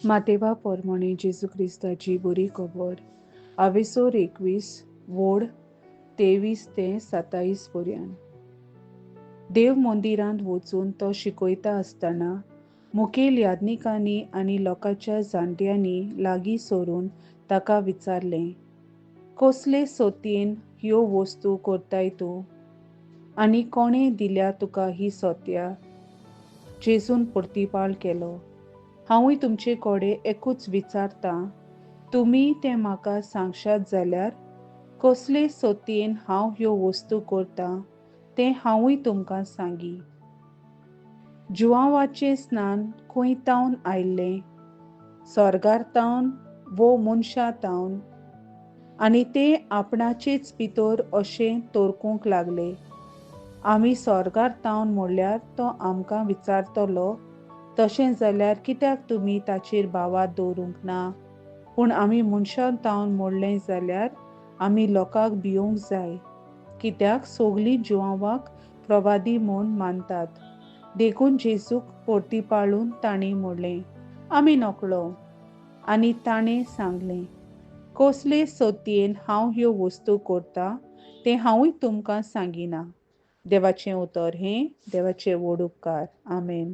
मातेवा पोरमोणे जेजू क्रिस्ताची बरी खबर आवेसोर 21 वोड 23 ते 27 पर्यंत. देव मंदिरांत वचून तो शिकयता आसतना मुखेल याज्ञिकांनी आनी लोकांच्या जाणट्यांनी लागीं सरून ताका विचारलें, कसले सोतयेन ह्यो वस्तू करताय तूं आनी कोणें दिल्या तुका ही सोत्या? जेजून प्रतिपाळ केलो, हांवूय तुमचे कडेन एकूच विचारतां, तुमी तें म्हाका सांगशात जाल्यार कसले सोतयेन हांव ह्यो वस्तू करतां तें हांवूय तुमकां सांगी. जुवांवाचें स्नान खंय तावन आयिल्लें? स्वर्गार तावन वो मनशां तावन? आनी ते आपणाचेच भितर अशें तर्कूंक लागले, आमी स्वर्गार तावन म्हणल्यार तो आमकां विचारतलो, तशें जाल्यार कित्याक तुमी ताचेर भावार्त दवरूंक ना? पूण आमी मनशां तावन म्हणलें जाल्यार आमी लोकांक भियोंक जाय, कित्याक सगलीं जुवांवाक प्रवादी म्हूण मानतात. देखून जेजूक परतीपाळून तांणी म्हणलें, आमी नकळो. आनी ताणें सांगलें, कसले सोतयेन हांव ह्यो वस्तू करतां तें हांवूय तुमकां सांगिना. देवाचें उतर हें देवाचे व्हड उपकार. आमेन.